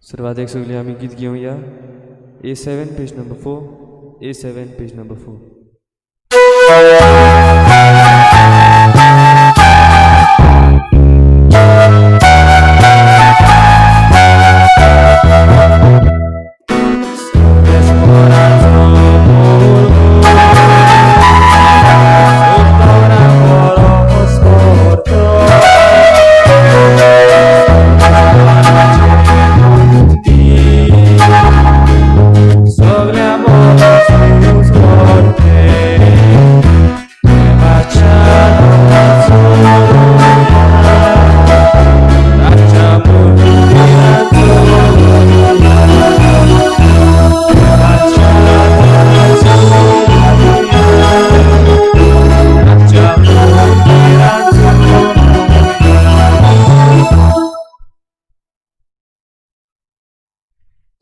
सुरवातेक सगळीं आमी गीत घेवया. A7 page number 4, A7 page number 4.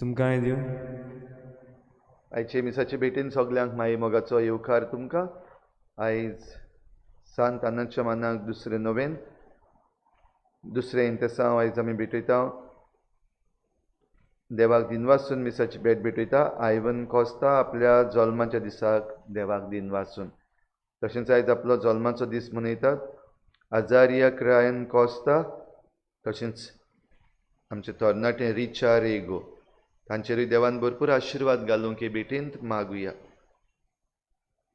तुमकांय दिवं. आयचे मिसाचे भेटीन सगल्यांक माई मोगाचो येवकार तुमकां. आयज सांत आनंदच्या मानाक दुसरें नोवेन, दुसरें इंतेसांव आयज आमी भेटयता. देवाक दिनवासून मिसाची भेट भेटयता. आयवन कोस्ता आपल्या जल्माच्या दिसाक देवाक दिनवासून, तशेंच आयज आपलो जल्माचो दीस मनयतात. आजारिया क्रायन कोस्ता, तशेंच आमचे तरणाटे रिचा रेगो, तांचेरूय देवान भरपूर आशिर्वाद घालूंक हे भेटींत मागुया.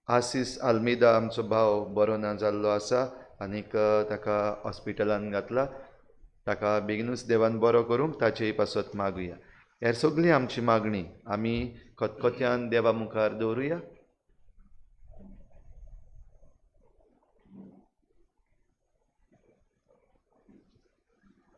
आसीस आल्मेदा आमचो भाव बरो ना जाल्लो आसा आनीक ताका हॉस्पिटलान घातला, ताका बेगीनूच देवान बरो करूंक ताचेय पासत मागुया. हेर सगळी आमची मागणी आमी खतखत्यान देवा मुखार दवरुया.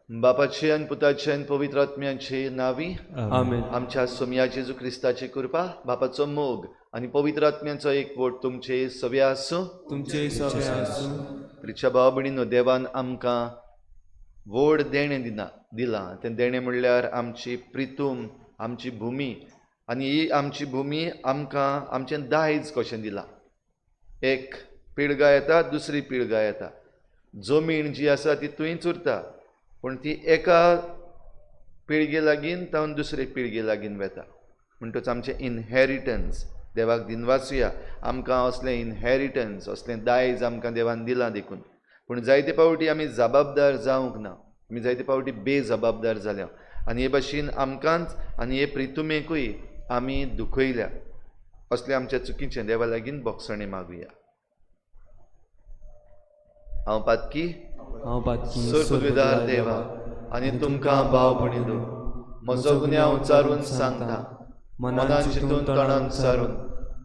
बापाचे आनी पुताचे आनी पवित्र आत्म्याचे नांवी आमेन. आमच्या सोमया जेजू क्रिस्ताची कृपा, बापाचो मोग आनी पवित्र आत्म्याचो एकवट तुमचे सगळे आसूं. तुमचे सगळे आसूं. प्रिच्या भाव भयणीनो, देवान आमकां व्हड देणें दिलां. तें देणें म्हणल्यार आमची प्रितूम, आमची भुमी, आनी ही आमची भुमी आमकां आमचें दायज कशें दिलां. एक पिळगा येता, दुसरी पिळगा येता, जमीन जी आसा ती थंयच उरता, पूण ती एका पिळगे लागीं तावन दुसरे पिळगे लागीं वता. म्हणटच आमचें इनहेरिटन्स देवाक दिनवासुया. आमकां असलें इनहेरिटन्स, असलें दायज आमकां देवान दिलां देखून. पूण जायते फावटी आमी जबाबदार जावंक ना, आमी जायते फावटी बेजबाबदार जाल्या आनी हे भाशेन आमकांच आनी हे प्रितुमेकूय आमी दुखयल्या. असलें आमच्या चुकीचें देवा लागीं बोगसणें मागुया. हांव पातकी, हांव पातकी, सर्वपदवीधार देवा आनी तुमकां भाव भयणीनो, म्हजो गुन्यांव उचारून सांगता. मनान चिंतून तोंडान सारून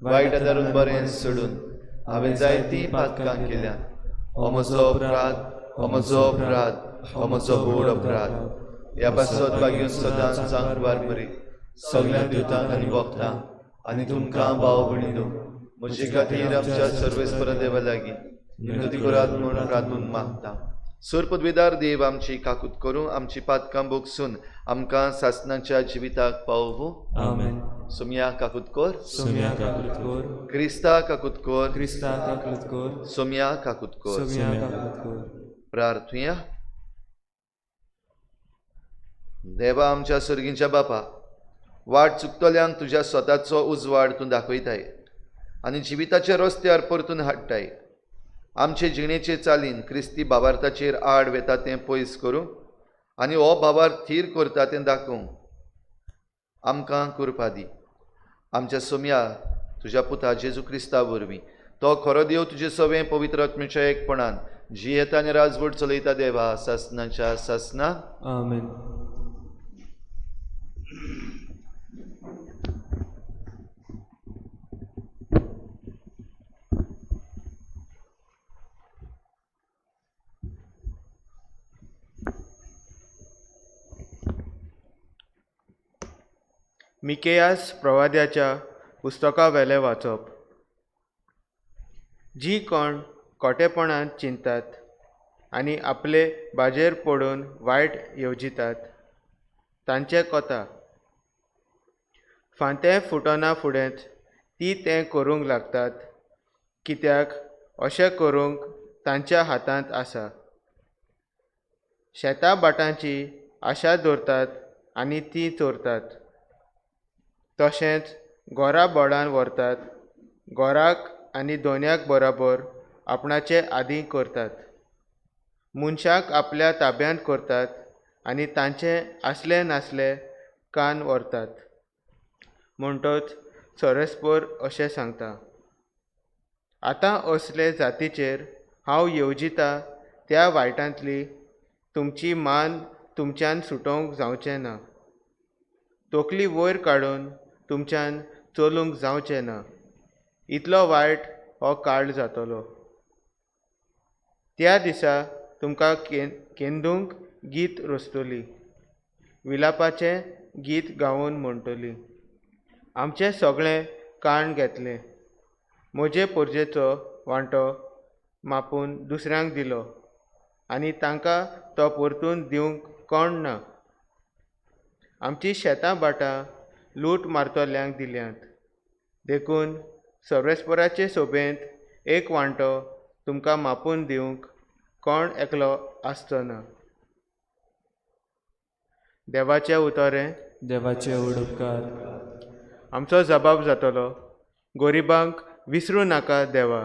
वायट आदारून बरें सोडून हांवें जायतीं पातकां केल्या. हो म्हजो अपराध, हो म्हजो अपराध, हो म्हजो व्हड अपराध. ह्या पासत बागेवन सदांच सांगवार बरी सगळ्या द्युतांक आनी भक्तांक आनी तुमकां भाव भयणीनो म्हजे खातीर आमच्या सर्वेस्पर देवा लागीं विनंती करात म्हूण प्रार्थून मागता. सर्वपदवीधार देव आमची काकूत करूं, आमची पातकां भोगसून आमकां सासणाच्या जिविताक पावोवं. आमेन. सोमया काकूत कर, सोमया काकूत कर, क्रिस्ता काकूत कर, क्रिस्ता काकूत कर, सोमया काकूत कर. सोमया काकूत कर. प्रार्थुया. देवा आमच्या सर्गींच्या बापा, वाट चुकतल्यांक तुज्या स्वताचो उजवाड तूं दाखयताय आनी जिविताच्या रस्त्यार परतून हाडटाय. आमचे जिणेचे चालीन क्रिस्ती भावार्थाचेर आड वेता तें पयस करूं आनी हो भावार्थ थीर करता तें दाखोवंक आमकां कृपा दी. आमच्या सोमया तुज्या पुता जेजू क्रिस्ता वरवीं, तो खरो देव तुजे सवें पवित्र आत्म्याच्या एकपणान जियेता आनी राजवट चलयता देवा सासनाच्या सासना. आमेन. मिकेयास प्रवाद्याच्या पुस्तकावेलें वाचप. जी कोण खोटेपणान चिंतात आनी आपले बाजेर पडून वायट येवजितात तांचें कोता. फांतें फुटना फुडेंच ती तें करूंक लागतात, कित्याक अशें करूंक तांच्या हातांत आसा. शेतां भाटांची आशा दवरतात आनी तीं चोरतात. तशेंच गोरा बोडान व्हरतात, गोराक आनी दोनयाक बराबर आपणाचे आदी करतात. मनशाक आपल्या ताब्यांत करतात आनी तांचे आसले नासले कान व्हरतात. म्हणटच सरस्पर अशें सांगता, आतां असले जातीचेर हांव येवजिता त्या वायटांतली तुमची मान तुमच्यान सुटोवंक जावचें ना. तकली वयर काडून तुमच्यान चलूंक जावचें ना. इतलो वायट हो काळ जातलो. त्या दिसा तुमकां केंदूंक गीत रचतली, विलापाचें गीत गावन म्हणटली. आमचें सगळें काण घेतलें, म्हजे पोरजेचो वांटो मापून दुसऱ्यांक दिलो आनी तांकां तो परतून दिवंक कोण ना. आमची शेतां भाटां लूट मारतल्यांक दिल्यांत. देखून सर्वेस्पराचे सोबेंत एक वांटो तुमकां मापून दिवंक कोण एकलो आसचो ना. देवाचें उतरें. देवाचे व्हड उपकार. आमचो जबाब जातलो, गरिबांक विसरूं नाका देवा.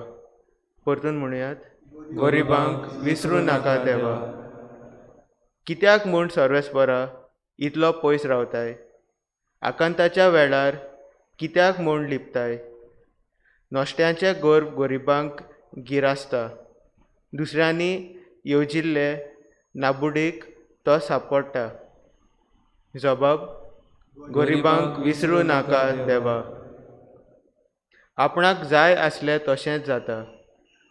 परतून म्हणयात, गरिबांक विसरूं नाका देवा. कित्याक म्हूण सर्वेस्परा इतलो पयस रावताय? आकांताच्या वेळार कित्याक म्हूण लिपताय? नश्ट्यांचें गर्व गरिबांक गिरासता, दुसऱ्यांनी येवजिल्ले नाबुडीक तो सांपडटा. जबाब, गरिबांक विसरूं नाका देवा. आपणाक जाय आसलें तशेंच जाता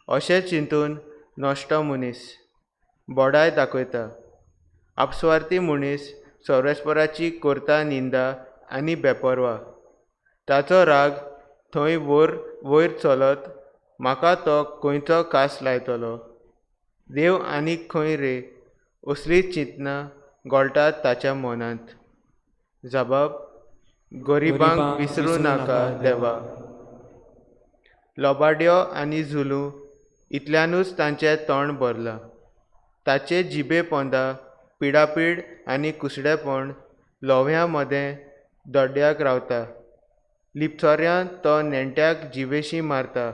अशें चिंतून नश्टो मनीस बडाय दाखयता. आपस्वार्थी मनीस सर्वेस्पराची करता निंदा आनी बेपर्वा. ताचो राग थंय वयर चलत, म्हाका तो खंयचो कास लायतलो? देव आनीक खंय रे? असलीं चिंतनां घोळटात ताच्या मनांत. जबाब, गरिबांक विसरूं नाका देवा. लोबाड्यो आनी झुलू इतल्यानूच तांचें तोंड भरलां. ताचे जिबे पोंदा पिडापीड आनी कुसडेपण लोव्यां मदें दोड्ड्याक रावता. लिपचोरयां तो नेण्ट्याक जिवेशी मारता.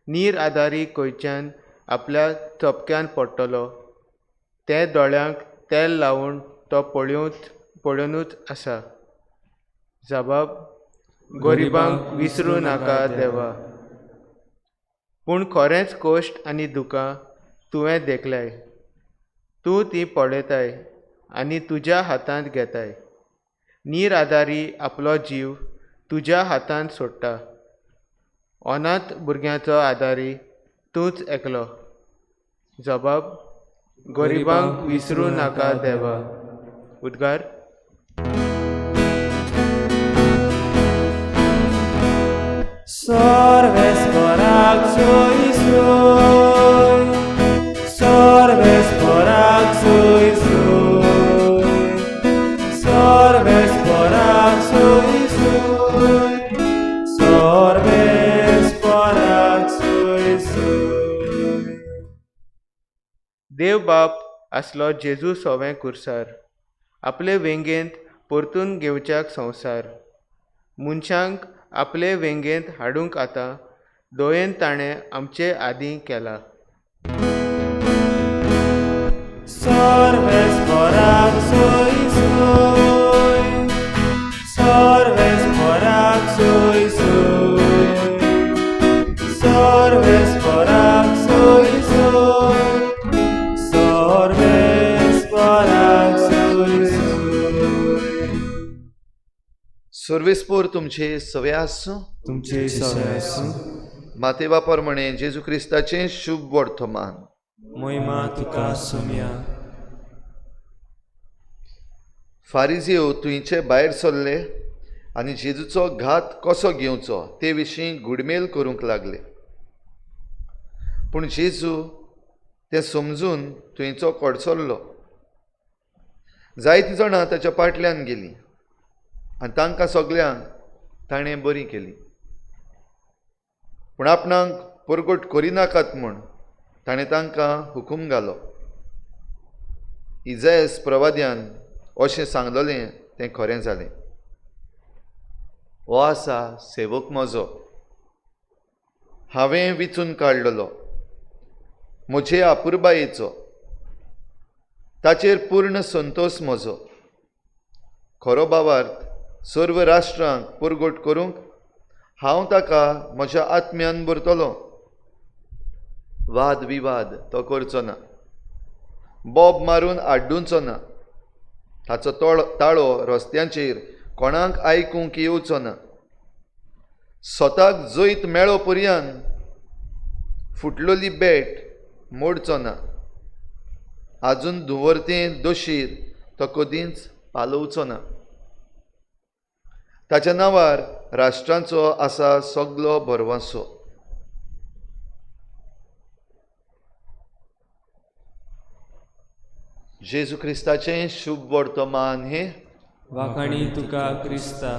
नीर आदारी खंयच्यान आपल्या चपक्यान पडटलो तें दोळ्यांक तेल लावन तो पळोवनूच आसा. जबाब, गरिबांक विसरूं नाका देवा. पूण खरेंच कश्ट आनी दुकां तुवें देखल्याय. तूं ती पळयताय आनी तुज्या हातांत घेताय. नीर आदारी आपलो जीव तुज्या हातांत सोडटा. अनाथ भुरग्यांचो आदारी तूंच एकलो. जबाब, गरिबांक विसरूं नाका देवा. उद्गार. सर्वेस्पराक सोय सोय, सर्वेस्पराक सोय सोय, सर्वेस्पराक सोय सोय, सर्वेस्पराक सोय सोय. देव बाप आसलो जेजू सोवें कुर्सार, आपले वेंगेंत परतून घेवच्याक संवसार. मनशांक आपले वेंगेंत हाडूंक आतां दयेन ताणें आमचे आदीं केला. सर्वेस्पराक सोय सोय, सर्वेस्पराक सोय सोय, सर्वेस्पराक सोय सोय, सर्वेस्पराक सोय सोय. सर्वेस्पोर तुमचे सवे आसूं. तुमचे सवे आसूं. मातेवा प्रमाणे जेजू क्रिस्ताचें शुभ वर्तमान. मोहिमा तुका सोम्या. फारिजीव तुंयचे भायर सरले आनी जेजूचो घात कसो घेवचो ते विशीं घुडमेल करूंक लागले. पूण जेजू तें समजून थंयचो कडसरलो. जायतीं जाणां ताच्या फाटल्यान गेलीं आनी तांकां सगल्यांक ताणें बरी केली. पूण आपणाक परगट करिनाकात म्हूण ताणें तांकां हुकूम घालो. इजायस प्रवाद्यान अशें सांगलेलें तें खरें जालें. हो आसा सेवक म्हजो, हांवें विचून काडलेलो, म्हजे अपुरबायेचो, ताचेर पूर्ण संतोश म्हजो. खरो भावार्थ सर्व राष्ट्रांक पुरगोट करूंक हांव ताका म्हज्या आत्म्यान भरतलो. वाद विवाद तो करचो ना, बोब मारून आड्डुचो ना, ताचो ताळो रस्त्यांचेर कोणाक आयकूंक येवचो ना. स्वताक जैत मेळो पर्यंत फुटलोली बेट मोडचो ना, आजून धुंवरतें दोशीर तो कदींच पालोवचो ना. ताच्या नांवार राष्ट्रांचो आसा सगलो भरवंसो. जेजू क्रिस्ताचें शुभ वर्तमान हें. वाखाणी तुका क्रिस्ता.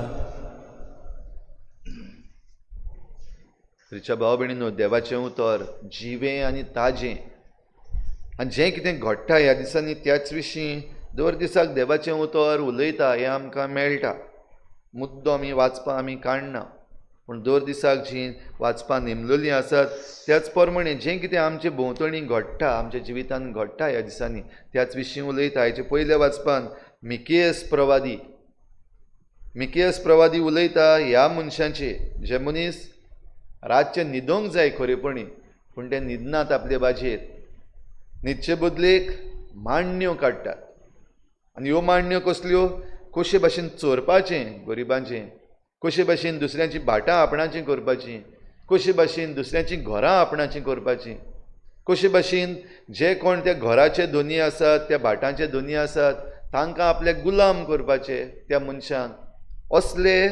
प्रिच्या भाव भयणीनो, देवाचें उतर जिवें आनी ताजें, आनी जें कितें घडटा ह्या दिसांनी त्याच विशीं दर दिसाक देवाचें उतर उलयता हें आमकां मेळटा. मुद्दो आमी वाचपां आमी काडना, पूण दर दिसाक जीं वाचपां नेमलेलीं आसात त्याच प्रमाणे जें कितें आमचे भोंवतणी घडटा, आमच्या जिवितांत घडटा ह्या दिसांनी त्याच विशीं उलयता. हेचे पयल्या वाचपान मिकेयस प्रवादी उलयता ह्या मनशांचे, जे मनीस रातचे न्हिदोंक जाय खरेपणी, पूण ते न्हिदनात आपले बाजेर, न्हिदचे बदलेक मांडण्यो काडटात. आनी ह्यो मांडण्यो कसल्यो? कशे भाशेन चोरपाचें गरिबांचें, कशे भाशेन दुसऱ्यांची भाटां आपणाचीं करपाचीं, कशे भाशेन दुसऱ्यांचीं घरां आपणाचीं करपाचीं, कशे भाशेन जे कोण त्या घराचे धनी आसात, त्या भाटांचे धनी आसात तांकां आपले गुलाम करपाचे त्या मनशांक. असले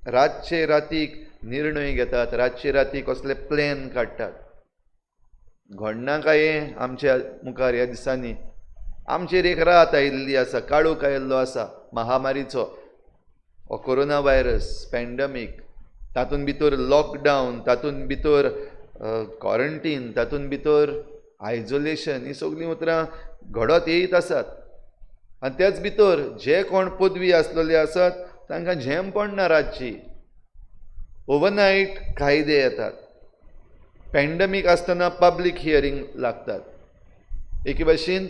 रातचे रातीक निर्णय घेतात, रातचे रातीक असले प्लॅन काडटात. घडना काय हें आमच्या मुखार ह्या दिसांनी? आमचेर एक रात आयिल्ली आसा, काळोख आयिल्लो आसा महामारीचो, हो कोरोना व्हायरस पॅन्डमीक, तातूंत भितर लॉकडावन, तातूंत भितर क्वॉरंटीन, तातूंत भितर आयजोलेशन, ही सगळीं उतरां घडत येयत आसात. आनी त्याच भितर जे कोण पदवी आसलेले आसात तांकां झेम पडना रातची, ओवरनायट कायदे येतात. पॅन्डमीक आसतना पब्लीक हियरींग लागतात. एके भाशेन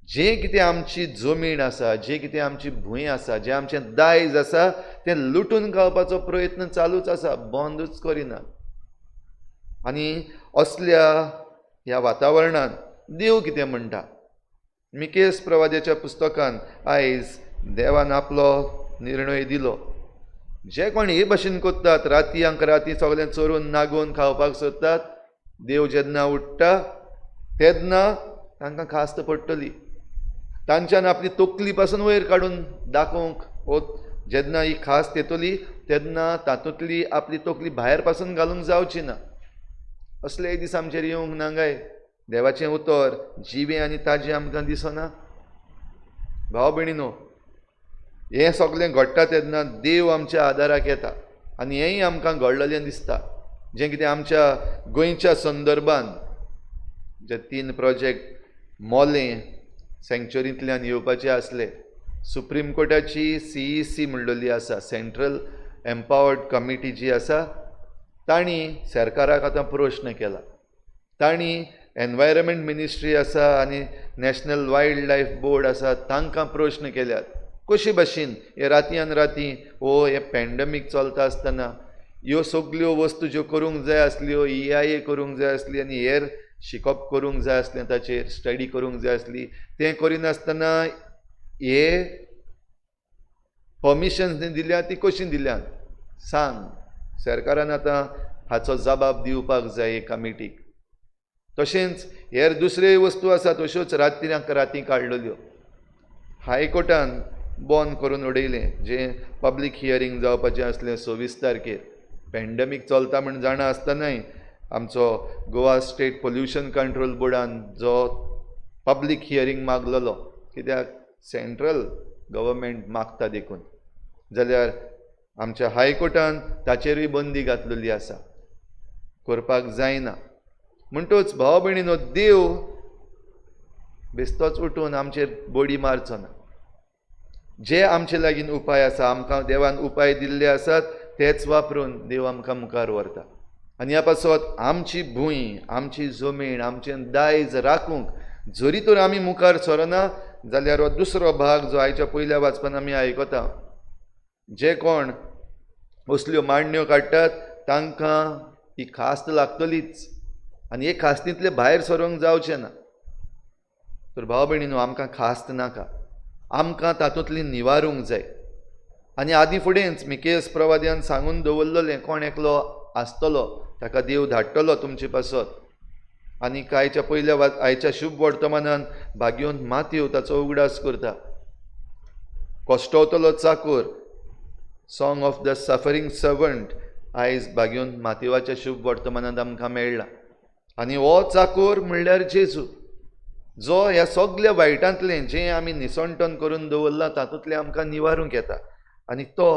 जें कितें आमची जमीन आसा, जें कितें आमची भूंय आसा, जें आमचें दायज आसा तें लुटून खावपाचो प्रयत्न चालूच आसा, बंदूच करिना. आनी असल्या ह्या वातावरणांत देव कितें म्हणटा? मिकेस प्रवाद्याच्या पुस्तकान आयज देवान आपलो निर्णय दिलो. जे कोण हे भाशेन करतात, राती अंक राती सगळें चोरून नागोवन खावपाक सोदतात, देव जेन्ना उठ्ठा तेन्ना तांकां खास्त पडटली. तांच्यान आपली तकली पासून वयर काडून दाखोवंक वो जेन्ना ही खास्त येतली तेन्ना तातूंतली आपली तकली भायर पासून घालूंक जावची ना. असले एक दीस आमचेर येवंक ना काय? देवाचें उतर जिवें आनी ताजें आमकां दिसना? भाव भयणीनो, हें सगळें घडटा तेन्ना देव आमच्या आदाराक येता आनी हेंय आमकां घडलेलें दिसता. जें कितें आमच्या गोंयच्या संदर्भान जे 3 प्रोजेक्ट मोलें सँक्चुरींतल्यान येवपाचे आसले, सुप्रीम कोर्टाची CEC म्हणलेली आसा, सेंट्रल एम्पावर्ड कमिटी जी आसा, तांणी सरकाराक आतां प्रश्न केला. तांणी एनवायरमेंट मिनिस्ट्री आसा आनी नॅशनल वायल्ड लायफ बोर्ड आसा तांकां प्रश्न केल्यात, कशे भाशेन हे रातयान राती हो हे पॅन्डमीक चलता आसतना ह्यो सगल्यो वस्तू ज्यो करूंक जाय आसल्यो, EIA करूंक जाय आसली आनी हेर शिकप करूंक जाय आसलें, ताचेर स्टडी करूंक जाय आसली, तें करिनासतना हे पर्मिशन्स दिल्या ती कशी दिल्यात सांग. सरकारान आतां हाचो जबाब दिवपाक जाय हे कमिटीक. तशेंच हेर दुसऱ्योय वस्तू आसा तश्योच राती राती काडलेल्यो हायकोर्टान बंद करून उडयलें. जें पब्लीक हियरींग जावपाचें आसलें 26 तारखेर, पॅन्डमीक चलता म्हण जाणा आसतनाय आमचो गोवा स्टेट पोल्युशन कंट्रोल बोर्डान जो पब्लीक हियरींग मागलेलो, कित्याक सेंट्रल गव्हर्मेंट मागता देखून, जाल्यार आमच्या हायकोर्टान ताचेरूय बंदी घातलेली आसा, करपाक जायना. म्हणटूच भाव भयणीनो, देव बेस्तोच उठून आमचेर बडी मारचो ना. जे आमचे लागीं उपाय आसा, आमकां देवान उपाय दिल्ले आसात तेच वापरून देव आमकां मुखार व्हरता. आनी ह्या पासत आमची भूंय, आमची जमीन, आमचें दायज राखूंक जरी तर आमी मुखार सरना जाल्यार हो दुसरो भाग जो आयच्या पयल्या वाचपान आमी आयकता, जे कोण असल्यो मांडण्यो काडटात तांकां ही खास्त लागतलीच आनी हे खास्तींतले भायर सरूंक जावचें ना. तर भाव भयणीनो, आमकां खास्त नाका, आमकां तातूंतली निवारूंक जाय. आनी आदीं फुडेंच मिकेस प्रवाद्यान सांगून दवरलेलें, कोण एकलो आसतलो ताका देव धाडटलो तुमचे पासत. आनी आयच्या पयल्या आयच्या शुभ वर्तमानान भाग्योन मातयो ताचो उगडास करता. कश्टवतलो Chakor, song of the suffering servant आयज भाग्योन मातयेच्या शुभ वर्तमानांत आमकां मेळ्ळा. आनी हो चाकोर म्हणल्यार जेजू, जो ह्या सगल्या वायटांतलें जें आमी निसणटन करून दवरलां तातूंतलें आमकां निवारूंक येता. आनी तो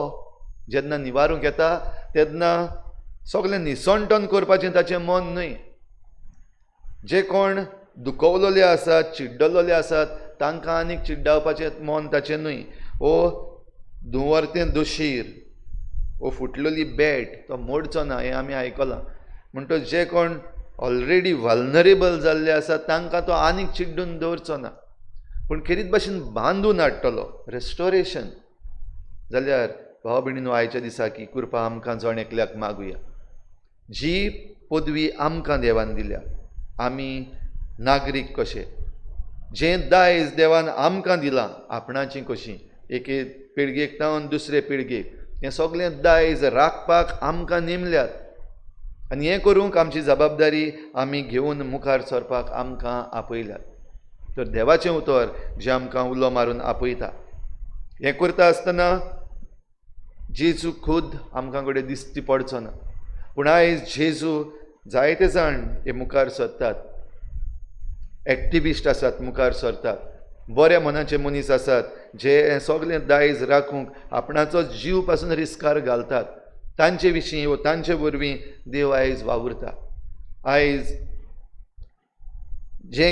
जेन्ना निवारूंक येता तेन्ना सगळें निसणटन करपाचें ताचें मन न्हय. जे कोण दुखवलेले आसात, चिड्डलेले आसात तांकां आनीक चिड्डावपाचें मन ताचें न्हय. ओ धुंवरतें दुशीर, ओ फुटलेली बॅट तो मोडचो ना हें आमी आयकलां. म्हणटच जे कोण ऑलरेडी वल्नरेबल जाल्ले आसात तांकां तो आनीक चिड्डून दवरचो ना, पूण खेरीत भाशेन बांदून हाडटलो, रेस्टोरेशन. जाल्यार भाव भयणीनो, आयच्या दिसा की कृपा आमकां जण एकल्याक मागुया. जी पदवी आमकां देवान दिल्या, आमी नागरीक कशे, जें दायज देवान आमकां दिलां आपणाचीं कशीं, एके पिळगेक तावन दुसरे पिळगेक, हें सगळें दायज राखपाक आमकां नेमल्यात. आनी हें करूंक आमची जबाबदारी आमी घेवन मुखार सरपाक आमकां आपयल्यात. तर देवाचें उतर जें आमकां उलो मारून आपयता, हें करता आसतना जेजू खुद आमकां कडेन दिश्टी पडचो ना, पूण आयज जेजू जायते जाण हे मुखार सरतात, एक्टिविस्ट आसात मुखार सरतात, बऱ्या मनाचे मनीस आसात जे हें सगळें दायज राखूंक आपणाचो जीव पासून रिस्कार घालतात. तांचे विशीं वो तांचे वरवीं देव आयज वावुरता. आयज जे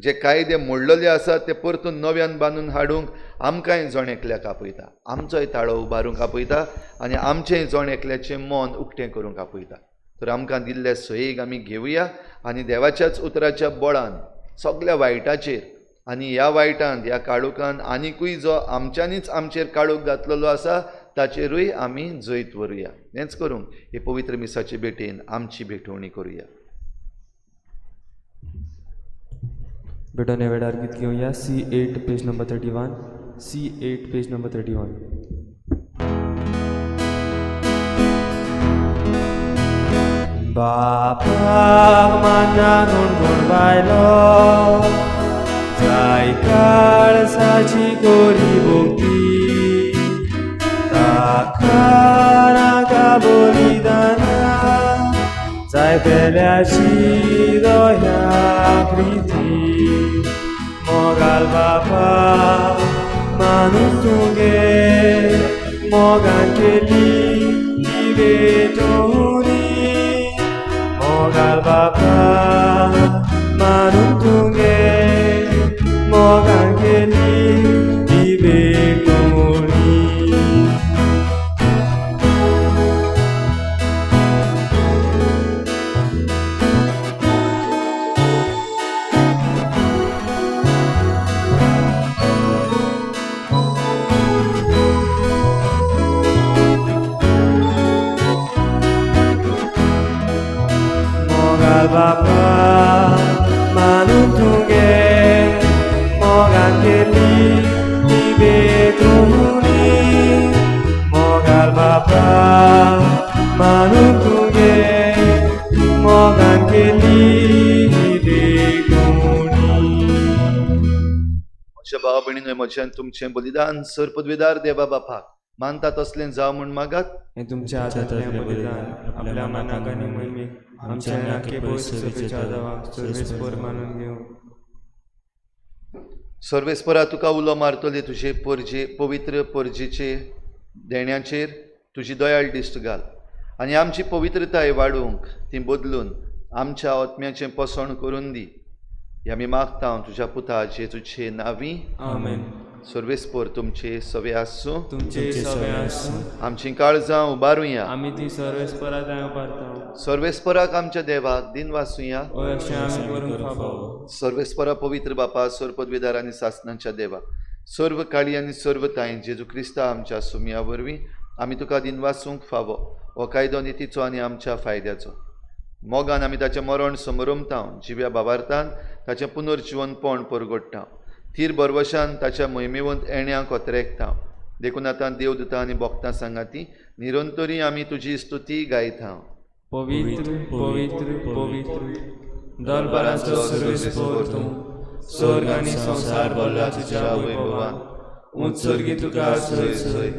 जे कायदे मोडलेले आसात ते परतून नव्यान बांदून हाडूंक आमकांय जण एकल्याक आपयता, आमचोय ताळो उबारूंक आपयता आनी आमचेंय जण एकल्याचें मन उक्तें करूंक आपयता. तर आमकां दिल्ले सोयेक आमी घेवया आनी देवाच्याच उतराच्या बळान सगल्या वायटाचेर आनी ह्या वायटान, ह्या काळोखान आनिकूय जो आमच्यांनीच आमचेर काळोख घातलेलो आसा ताचेरूय आमी जैत व्हरुया. हेंच करूंक हे पवित्र मिसाचे भेटेन आमची भेटवणी करुया. भेटवणे वेळार गीत घेवया C8 page number 31, C8 page number 31. बापाक मान्या गुणगुण बायलो जाय काळसाची कोरी भोगती, ताका नाका बलिदाना जाय पेल्याची दया प्रिती. मोगाल बापा मानून तुगे मोगान केली ती भेटवणी, मोगाल बापा मानून तुगे मोगान केली ती भेटवणी. बापा मानून तुगे मोगान केली ती भेटवणी, मोगाल बापा मानून तुगे मोगान केली ती भेटवणी. म्हज्या भाव भयणीनो, म्हज्यान तुमचें बलिदान सर पदवीदार देवा बापाक मानता तसलें जावं म्हूण मागात. हें तुमच्या हातांतलें बलिदान आपल्या मनाक आनी मोहिमेक आमच्या नाके पयस सेवेच्या देवाक सर्वेस्पर मानून घेवं. सर्वेस्परा तुका उलो मारतले तुजे परजे पवित्र परजेचे देण्याचेर तुजी दयाळ दिश्ट घाल आनी आमची पवित्रताय वाडोवंक ती बदलून आमच्या आत्म्याचें पोसण करून दी. हे आमी मागता तुज्या पुता जेजूचे नांवी, आमेन. सर्वेस्पोर तुमचे सवे आसूं। तुमचे सवे आसूं। आमची काळजां उबारुया। आमी ती सर्वेस्परा थंय उबारता। सर्वेस्पराक आमच्या देवाक दिन वासुया। हय अशें आमी करूंक फावो। सर्वेस्परा पवित्र बापा, सर्व पदवीदार आनी सासनाच्या देवा, सर्व काळी आनी सर्व तांय जेजू क्रिस्ता आमच्या सुमया वरवीं आमी तुका दिन वासूंक फावो। हो कायदो नितीचो आनी आमच्या फायद्याचो। मोगान आमी ताचें मरण समरमता, जिव्या बाबार्थान ताचें पुनर्जिवनपण परगडटा, थीर बरवशान ताच्या मोहिमेवंत येण्यांक अत्रेकता। देखून आतां देवदूतां आनी भक्तां सांगाती निरंतरी आमी तुजी स्तुती गायता। पवित्र पवित्र पवित्र दरबाराचो सर्वेस्पोर तूं, स्वर्ग आनी संवसार भरला तुज्या वैभवान। उंच स्वर्गी तुका जय जय,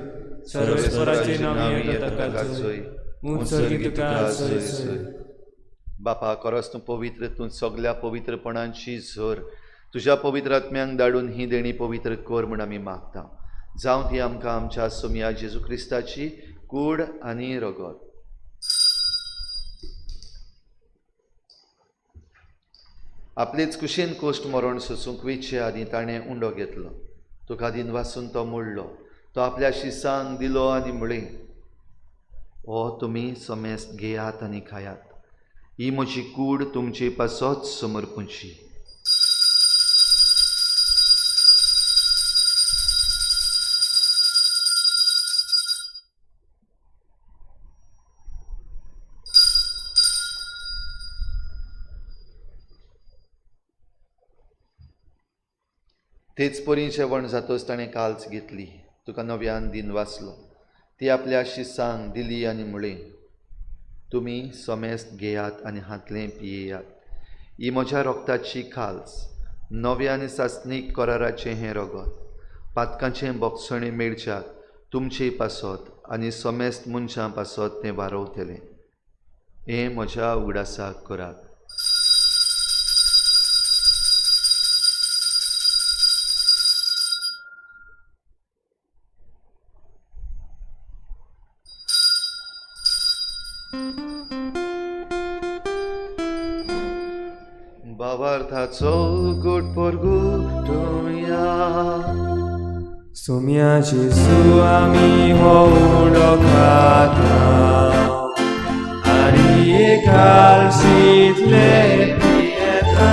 सर्वेस्पराचे नांव येता ताका जय, उंच स्वर्गी तुका जय जय। बापा, खरोच तूं पवित्र, तूं सगल्या पवित्रपणांची झर। तुज्या पवित्र आत्म्यांक धाडून ही देणी पवित्र कर म्हूण आमी मागता। जावं ती आमकां आमच्या सोमया जेजू क्रिस्ताची कूड आनी रगत। आपलेच कुशीन कोश्ट मरण सोसूंक वेचे आदीं ताणें उंडो घेतलो, तुका दिन वासून तो मोडलो, तो आपल्या शिसांक दिलो आनी म्हळें, हो तुमी समेस्त घेयात आनी खायात, ही म्हजी कूड तुमचे पासत समर्पूची। तेच परी जेवण जातच ताणें काल्च घेतली, तुका नव्यान दिन वाचलो, ती आपल्या शिसांक दिली आनी म्हळें, तुमी समेस्त घेयात आनी हातलें पियेयात, ही म्हज्या रोगताची खाल्स, नव्या आनी सासणीक कराराचें हें रगत, पातकांचें बोगसणें मेळच्याक तुमचे पासत आनी समेस्त मनशां पासत तें वारोवतलें। हें म्हज्या उगडासाक करात। भावार्थाचो गोड परगटुया। सोम्या जेजू आमी हो उंडो खाता आनी एकालशींतले पियेता,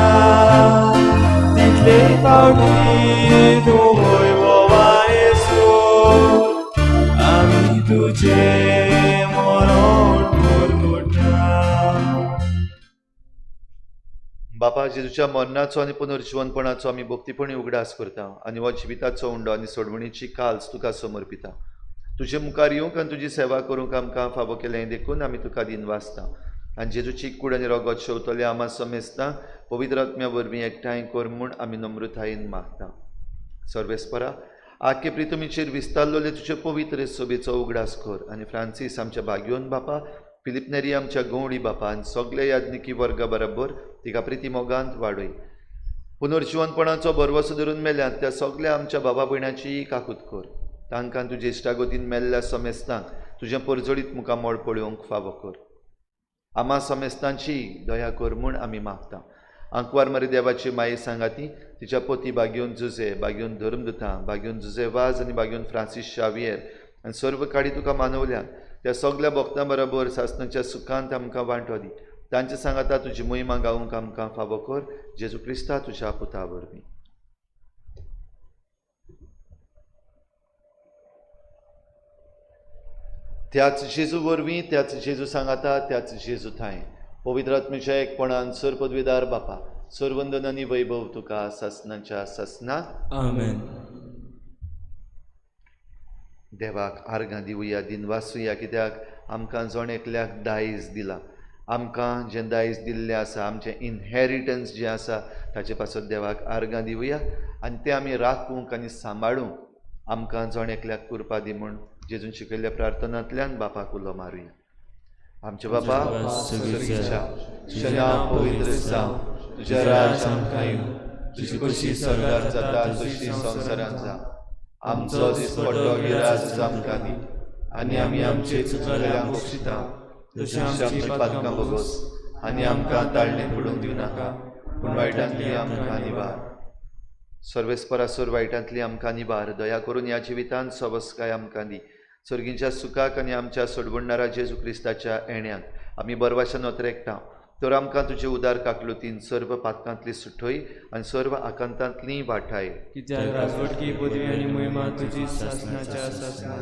तितले फावटी तूं वैभवान येसून आमी तुजें मरण परगटा। बापा, जेजूच्या मरणाचो आनी पुनर्जिवनपणाचो आमी भक्तीपणी उगडास करता आनी हो जिविताचो उंडो आनी सोडवणीची काल्स तुका समर्पिता। तुजे मुखार येवंक आनी तुजी सेवा करूंक आमकां फावो केलें देखून आमी तुका दिन वाचता आनी जेजूची कूड आनी रगत शेवतले आमा समेस्तां पवित्र आत्म्या वरवीं एकठांय कर म्हूण आमी नम्रतायेन मागता। सर्वेस्परा, आखे प्रितमीचेर विस्तारलेले तुजे पवित्र सभेचो उगडास कर आनी फ्रांसीस आमच्या भाग्योन बापा, फिलीप नेरी आमच्या गवळी बापा आनी सगल्या याज्ञिकी वर्गा बरोबर तिका प्रिती मोगांत वाडय। पुनर्जिवनपणाचो भरवसो धरून मेल्यात त्या सगल्या आमच्या बाबा भयणाची काकूत कर, तांकां तुजे इश्टागतीन मेल्ल्या समेस्तांक तुजें परजळीत मुखामळ पळोवंक फावो कर। आमा समेस्तांची दया कर म्हूण आमी मागता। आंकवार मारी देवाची माये सांगाती तिच्या पोती बागेवन जुजे, बागेवन धर्मदुतां, बागेवन जुजे वाज आनी बागेवन फ्रांसीस शावियर आनी सर्व काडी तुका मानवल्यात त्या सगल्या भक्तां बरोबर सासणाच्या सुखांत आमकां वांटो दी। तांचे सांगाता तुजी मोहिमा गावंक आमकां फावो कर, जेजू क्रिस्ता तुज्या पुता वरवीं। त्याच जेजू वरवीं, त्याच जेजू सांगाता, त्याच जेजू थांय पवित्र आत्म्याच्या एकपणान सर पदवीदार बापा, सर्वंदन आनी वैभव तुका सासणाच्या सासना। आमेन। देवाक आर्गां दिवया, दिनवासुया, कित्याक आमकां जण एकल्याक दायज दिला। आमकां जें दायज दिल्लें आसा, आमचें इनहेरिटन्स जें आसा ताचे पासत देवाक आर्गां दिवया आनी तें आमी राखूंक आनी सांबाळूंक आमकां जण एकल्याक कृपा दी म्हूण जेजून शिकयल्ल्या प्रार्थनांतल्यान बापाक उलो मारुया। आमच्या बापा स्वर्गीच्या, तुजें नांव पवित्र जावं, तुजें राज आमकां येवं, तुजी खोशी स्वर्गार जाता तशी संवसारांत जावं। आमचो दिसपट्टो गिरास आमकां दी आनी आमी आमचे चुकल्यांक बक्षिता तशी आमची पातकां भोगोस आनी आमकां ताळणेंत पडूंक दिवं नाका, पूण वायटांतली आमकां निवार। सर्वेस्परासोर वायटांतली आमकां निवार, दया करून ह्या जिवितांत सवस्काय आमकां दी। सर्गींच्या सुखाक आनी आमच्या सोडवणणारा जेजू क्रिस्ताच्या येण्याक आमी बरवाशान ओतरेकता, तर आमकां तुजे उदार काकलुतीन सर्व पातकांतली सुठय आनी सर्व आकांतांतली वाठाय। कित्याक राजवटकी पदवी आनी महिमा तुजी सासणाच्या सासणा।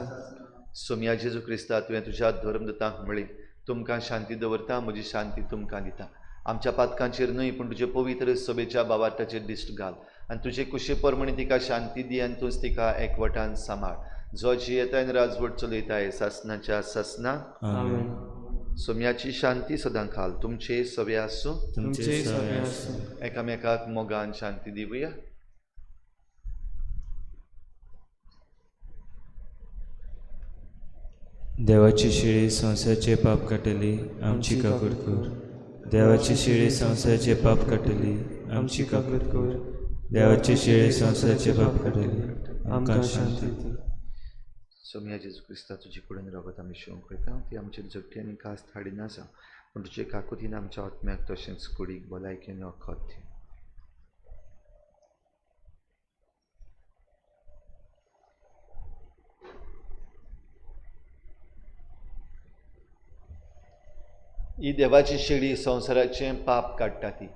सोमया जेजू क्रिस्ता, तुवें तुज्या धर्मदूतांक म्हळें, तुमकां शांती दवरता, म्हजी शांती तुमकां दिता। आमच्या पातकांचेर न्हय पूण तुजे पवित्र सभेच्या बावार्थाचेर दिश्ट घाल आनी तुजे कुशे प्रमाणे तिका शांती दी आनी तूंच तिका एकवटान सांबाळ, जो जियेता आनी राजवट चलयताय सासणाच्या सासना। आमेन। सोम्याची शांती सदां खाल तुमचे सवे आसूं, तुमचे सवे आसूं। एकामेकाक मोगान शांती दिवया। देवाची शिळी संवसाराचे पाप काडटली, आमची काकूट कर। देवाची शिळी संवसाराचे पाप काडटली, आमची काकूट कर। देवाची शिळी संवसाराचे पाप काडटली, आमकां शांती दी। सोमया जेजू क्रिस्ता, तुजे कडेन रगत आमी शिवंक वयता, ती आमचेर जगटी आनी कास हाडिना जावं, पूण तुजे काकुतीन आमच्या आत्म्याक तशेंच कुडीक भलायकेन वखद दी। ही देवाची शेळी संवसाराचें पाप काडटा, ती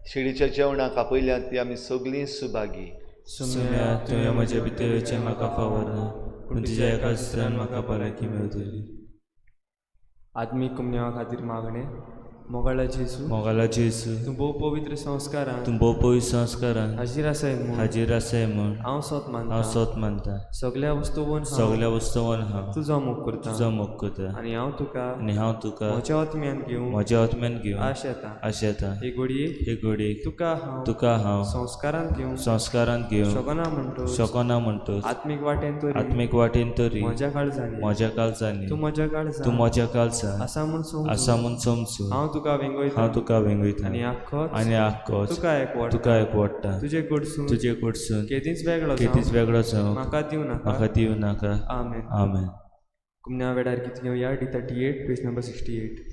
शेळीच्या जेवणाक आपयल्यात ती आमी सगळीं सुभागी। सोम्या, तुवें म्हज्या भितर येवचें म्हाका फावना, पूण तुज्या एका उतरान म्हाका भलायकी मेळटली। आत्मीक कुमन्यावा खातीर मागणें। मोगाळा जेजू, मोगाळा जेजू, तूं भोव पवित्र संस्कारान, तूं भोव पवित्र संस्कारान हाजीर आसाय म्हूण, हाजीर आसाय म्हूण हांव सोत मानता, हांव सोत मानता। सगळ्या वस्तूवन, सगळ्या वस्तूवन हांव तुजो मोग करता, तुजो मोग करता। आनी हांव तुका, आनी हांव तुका म्हज्या आत्म्यान घेवन, म्हज्या आत्म्यान घेवन आशेता, आशेता। हे घडयेक, हे घडयेक तुका हांव, तुका हांव संस्कारान घेवन, संस्कारान घेवन शकना म्हणटोच, शकना म्हणटोच आत्मीक वाटेन तरी, आत्मीक वाटेन तरी म्हज्या काळजांनी, म्हज्या काळजांनी तूं म्हज्या काळजांत, तूं म्हज्या काळजांत आसा म्हूण समजून, आसा म्हूण समजून हांव तुका वेंगयता, हांव तुका वेंगयता। आनी आख्खोच, आनी आख्खोच तुका एकवटता, तुका एकवटता। तुजे कडसून, तुजे कडसून केदींच वेगळो केदींच वेगळो जावंक म्हाका दिवं नाका, म्हाका दिवं नाका। आमेन। आमेन। कुमन्या वेळार गीत घेवया, D38 page number 68।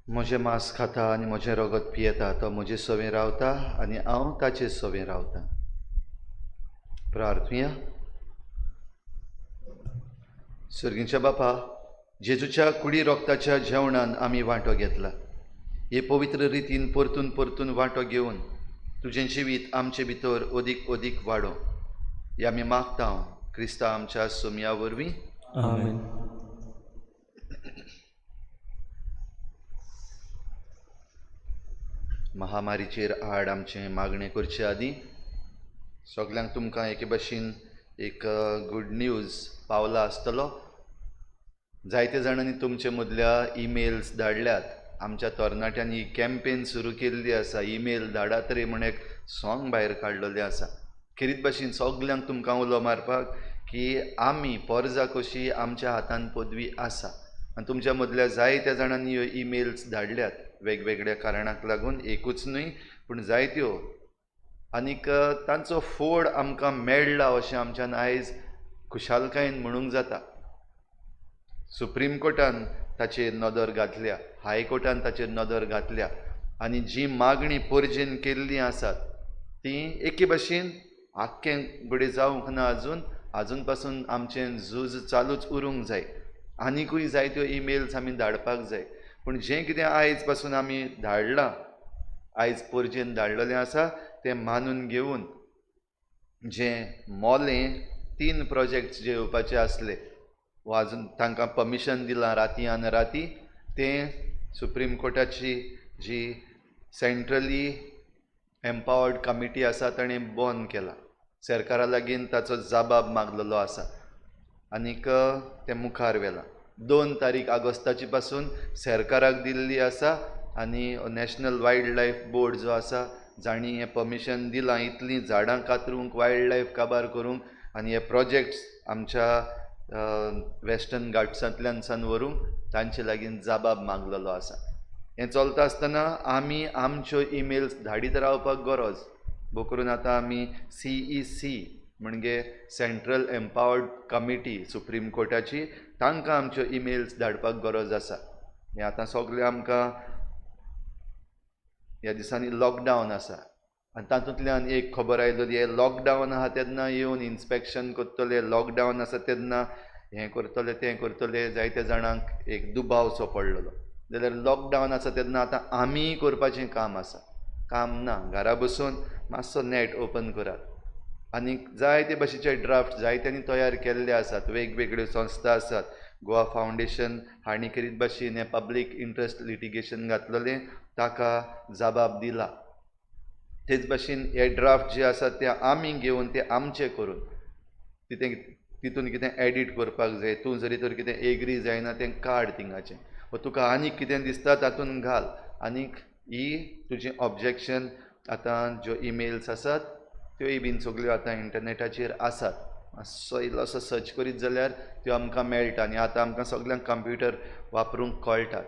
म्हजें मांस खाता आनी म्हजें रगत पियेता तो म्हजे सवें रावता आनी हांव ताचे सवें रावता। प्रार्थुया। सर्गीच्या बापा, जेजूच्या कुडी रोगताच्या जेवणान आमी वांटो घेतला। हे पवित्र रितीन परतून परतून वांटो घेवन तुजें जिवीत आमचे भितर अदीक अदीक वाडो, हे आमी मागता क्रिस्ता आमच्या सोमया वरवीं। आमेन। महामारीचेर आड आमचें मागणें करचे आदीं सगल्यांक तुमकां एके भाशेन एक गूड न्यूज पावला आसतलो। जायते जाणांनी तुमचे मदल्या ईमेल्स धाडल्यात आमच्या तरणाट्यांनी ही कॅम्पेन सुरू केल्ली आसा, ईमेल धाडात रे म्हण एक सॉंग भायर काडलेलें आसा. खेरीत भाशेन सगल्यांक तुमकां उलो मारपाक की आमी पोरजा कशी आमच्या हातान पदवी आसा आनी तुमच्या मदल्या जायत्या जाणांनी ह्यो ईमेल्स धाडल्यात वेगवेगळ्या कारणाक लागून, एकूच न्हय पूण जायत्यो, आनीक तांचो फोड आमकां मेळ्ळा अशें आमच्यान आयज खुशालकायेन म्हणूंक जाता. सुप्रीम कोर्टान ताचेर नदर घातल्या, हायकोर्टान ताचेर नदर घातल्या आनी जी मागणी पोरजेन केल्ली आसात ती एके भाशेन आख्खें घडये जावंक ना अजून, आजून पासून आमचें झूज चालूच उरूंक जाय. आनिकूय जायत्यो ईमेल्स आमी धाडपाक जाय, पूण जें कितें आयज पासून आमी धाडलां, आयज पोरजेन धाडलेलें आसा तें मानून घेवन जें मोलें 3 प्रोजेक्ट्स जे येवपाचे आसले वा अजून तांकां परमिशन दिलां राती आनी राती, तें सुप्रीम कोर्टाची जी सेंट्रली एम्पावर्ड कमिटी आसा ताणें बंद केलां. सरकारा लागीं ताचो जबाब मागलेलो आसा आनीक तें मुखार व्हेलां. 2 तारीख ऑगस्टाची पासून सरकाराक दिल्ली आसा आनी नॅशनल वायल्ड लायफ बोर्ड जो आसा जांणी हें परमिशन दिलां इतलीं झाडां कातरूंक, वायल्ड लायफ काबार करूंक आनी हे प्रोजेक्ट्स आमच्या वेस्टर्न घाट्सांतल्यान सान व्हरूंक तांचे लागीं जबाब मागलेलो आसा. हें चलता आसतना आमी आमच्यो ईमेल्स धाडीत रावपाक गरज भोव करून आतां आमी CEC म्हणजे सेंट्रल एम्पावर्ड कमिटी सुप्रीम कोर्टाची, तांकां आमच्यो ईमेल्स धाडपाक गरज आसा. हें आतां सगळें आमकां ह्या दिसांनी लॉकडावन आसा आनी तातूंतल्यान एक खबर आयली, हें लॉकडावन आहा तेन्ना येवन इन्स्पेक्शन करतले, लॉकडावन आसा तेन्ना हें करतले तें करतले, जायत्या जाणांक एक दुबावसो पडलेलो. जाल्यार लॉकडावन आसा तेन्ना आतां आमी करपाचें काम आसा, काम ना, घरा बसून मातसो नॅट ओपन करात आनी जायते भाशेचे ड्राफ्ट जायत्यांनी तयार केल्ले आसात, वेगवेगळ्यो संस्था आसात, गोवा फावंडेशन हांणी खेरीत भाशेन हें पब्लीक इंट्रस्ट लिटिगेशन घातलेलें ताका जबाब दिला. तेच भाशेन हे ड्राफ्ट जे आसात ते आमी घेवन ते आमचे करून तितून कितें एडिट करपाक जाय, तूं जरी तर कितें एग्री जायना तें काड थिंगाचें, वा तुका आनीक कितें दिसता तातूंत घाल आनीक ही तुजें ऑब्जेक्शन आतां ज्यो ईमेल्स आसात त्योय बीन सगल्यो आतां इंटरनेटाचेर आसात, मातसो इल्लोसो सर्च करीत जाल्यार त्यो आमकां मेळटा आनी आतां आमकां सगल्यांक कंप्युटर वापरूंक कळटात.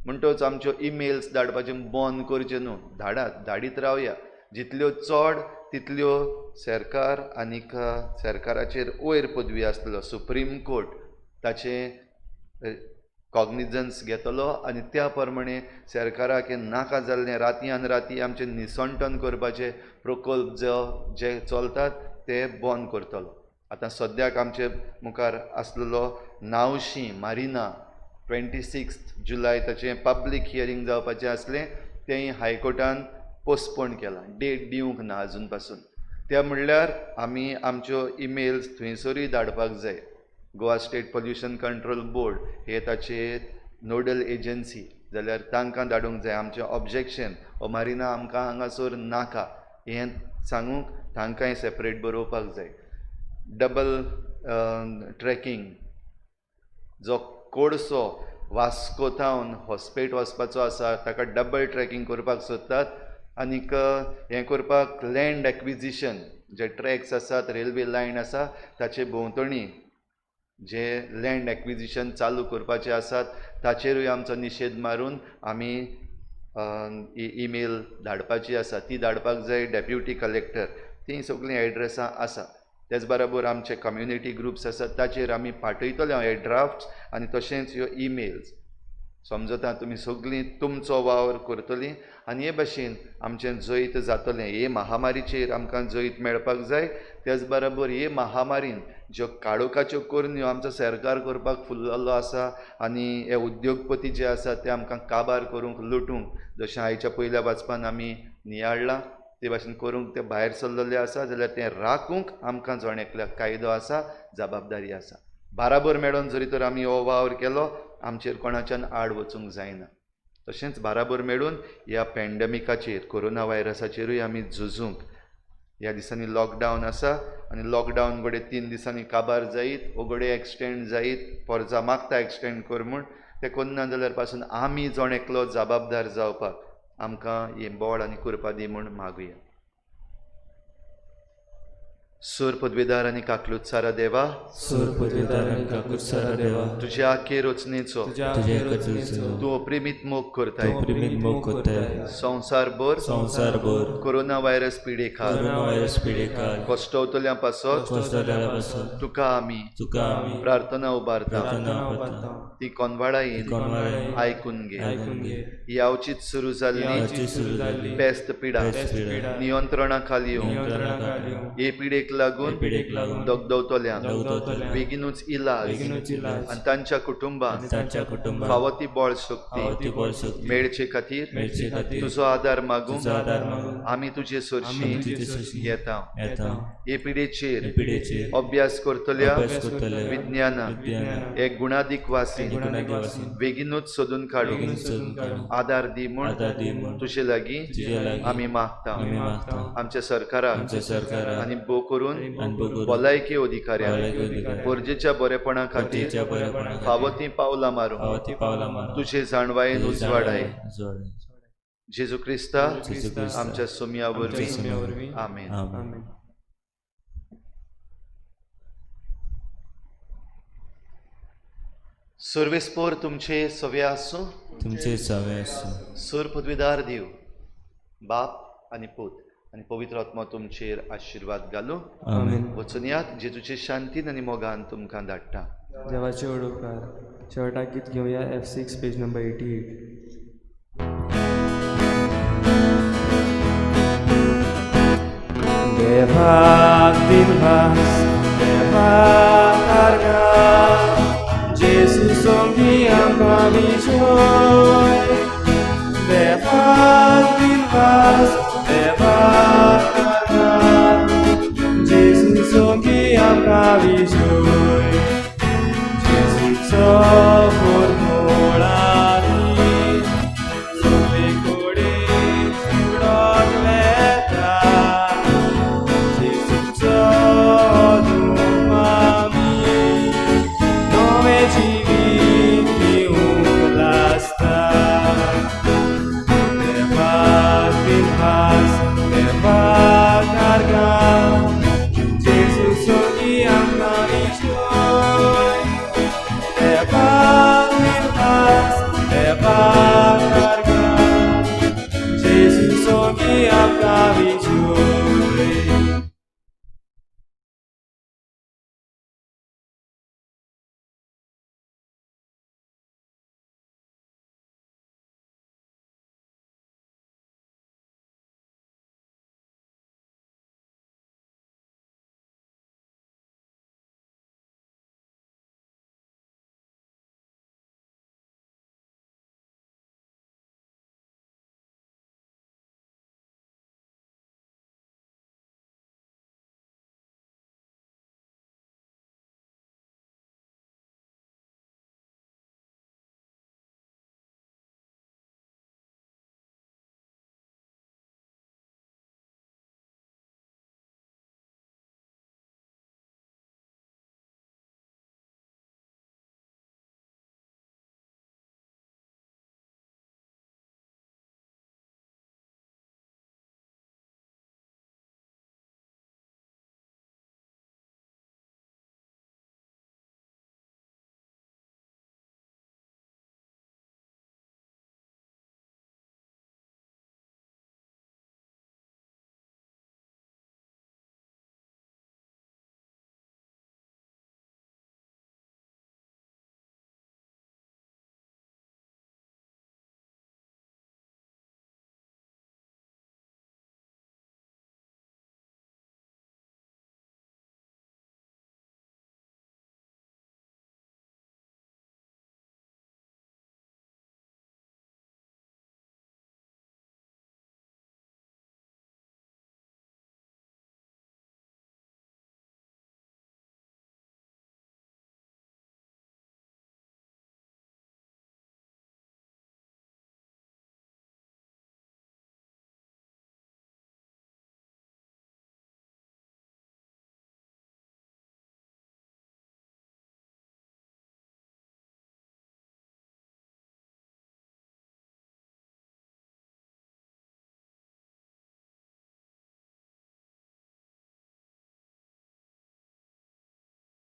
म्हणटच आमच्यो ईमेल्स धाडपाचें बंद करचें न्हू, धाडात, धाडीत रावया, जितल्यो चड तितल्यो सरकार आनीक सरकाराचेर वयर पदवी आसतलो सुप्रीम कोर्ट ताचें कॉग्निजन्स घेतलो आनी त्या प्रमाणे सरकाराक हें नाका जाल्लें राती आनी राती आमचें निसंटन करपाचे प्रकल्प जे चलतात ते बंद करतलो. आतां सद्याक आमचे मुखार आसलेलो नावशी मारिना 26 जुलय ताचें पब्लीक हियरींग जावपाचें आसलें तेंय हायकोर्टान पोस्टपोन केलां, डेट दिवंक ना आजून पासून. त्या म्हणल्यार आमी आमच्यो ईमेल्स थंयसरूय धाडपाक जाय. Goa state pollution control board हे ताचे नोडल एजन्सी, जाल्यार तांकां धाडूंक जाय आमचें ऑब्जेक्शन, हो मारिना आमकां हांगासर नाका हें सांगूंक तांकांय सेपरेट बरोवपाक जाय. डबल ट्रॅकिंग जो कोडसो वास्को थावन हॉस्पेट वचपाचो आसा ताका डबल ट्रॅकिंग करपाक सोदतात आनीक हें करपाक लँड एक्विजिशन जे ट्रॅक्स आसात, रेल्वे लायन आसा ताचे भोंवतणी जे लँड एक्विजिशन चालू करपाचे आसात ताचेरूय आमचो निशेध मारून आमी ईमेल धाडपाची आसा, ती धाडपाक जाय डेप्युटी कलेक्टर, तीं सगळीं एड्रेसां आसा. तेच बरोबर आमचे कम्युनिटी ग्रुप्स आसात ताचेर आमी पाठयतले हे ड्राफ्ट्स आनी तशेंच ह्यो ईमेल्स. समजता तुमी सगळीं तुमचो वावर करतलीं आनी हे भाशेन आमचें जैत जातलें. हे महामारीचेर आमकां जैत मेळपाक जाय. तेच बरोबर हे महामारीन ज्यो काळोखाच्यो करण्यो आमचो सरकार करपाक फुल्लेलो आसा आनी हे उद्योगपती जे आसात ते आमकां काबार करूंक, लुटूंक, जशें आयच्या पयल्या वाचपान आमी नियाळ्ळां ते भाशेन करूंक ते भायर सरलेले आसा, जाल्यार तें राखूंक आमकां जण एकल्याक कायदो आसा, जबाबदारी आसा. बाराबर मेळोन जरी तर आमी हो वावर केलो आमचेर कोणाच्यान आड वचूंक जायना. तशेंच बाराबर मेळून ह्या पॅन्डमिकाचेर, कोरोना व्हायरसाचेरूय आमी झुजूंक. ह्या दिसांनी लॉकडावन आसा आनी लॉकडावन घडये 3 दिसांनी काबार जायत वो घडये एक्सटेंड जायत, पोरजा मागता एक्सटेंड कर म्हूण, तें कोन्ना जाल्यार पासून आमी जण एकलो जबाबदार जावपाक आमकां हें बळ आनी कृपा दी म्हूण मागुया. सूर पदवेदार आनी काकलुत्सारा देवा, सूर पदवेदार आनी काकूतसारा देवा, तुज्या आखे रचनेचो तुज्या तुज्या रचनेचो तूं अप्रेमीत मोग करताय. तूं प्रेमीत मोग करताय. संवसारभर संवसारभर कोरोना व्हायरस पिडेखाल कोरोना व्हायरस पिडेखाल कश्टवतल्या पासत कश्टवतल्या पासत तुका आमी तुका आमी प्रार्थना उबारता. प्रार्थना उबारता. ती कोनवाडायेन कोनवाडायेन आयकून घे. आयकून घे. ही अवचीत सुरू जाल्ली अवचीत सुरू जाल्ली पेस्त पिडा पेस्त पिडा नियंत्रणा खाली येवं. नियंत्रणा खाली येवं. हे पिडेक लागून हे पिडेक लागून दगदवतल्यांक दगदवतल्यांक बेगीनूच इलाज बेगीनूच इलाज आनी तांच्या कुटुंबाक आनी तांच्या कुटुंबाक फावो ती बळ शक्ती फावो ती बळ शक्ती मेळचे खातीर मेळचे खातीर तुजो आदार मागूंक तुजो आदार मागूंक आमी तुजे सरशी तुजे सरशी येता. येता. हे पिडेचेर हे पिडेचेर अभ्यास करतल्या अभ्यास करतल्या विज्ञानाक विज्ञानाक एक गुणादीक वासीन गुणादीक वासीन बेगीनूच सोदून काडूंक बेगीनूच सोदून काडूंक आदार दी म्हूण आदार दी म्हूण तुजे लागीं तुजे लागीं आमी मागता. आमी मागता. आमच्या सरकाराक आमच्या सरकाराक आनी भोव करून आनी भोव करून भलायकी अधिकाऱ्यांक भलायकी अधिकाऱ्यांक गरजेच्या बरेपणा खातीर गरजेच्या बरेपणा खातीर फावो तीं पावलां मारूंक फावो ती पावलां मारूंक तुजे जाणवायेन उजवाडाय. उजवाडाय. जेजू क्रिस्ता जेजू क्रिस्ता आमच्या सोमया वरवीं. सोम्या वरवीं. आमेन. आमेन. आमेन. सर्वेस्पोर तुमचे सवे आसूं. तुमचे सवे आसूं. सूर पदवीदार देव बाप आनी पूत आनी पवित्र आत्मा तुमचेर आशिर्वाद घालूं. आमेन. वचुनयात जेजूचे शांतीन आनी मोगान तुमकां धाडटा. देवाचे व्हड उपकार. शेवटाक गीत घेवया F6 page number 88. देवाक दिनवास, देवाक आर्गां, जेजू सोंगी आमकां विजय.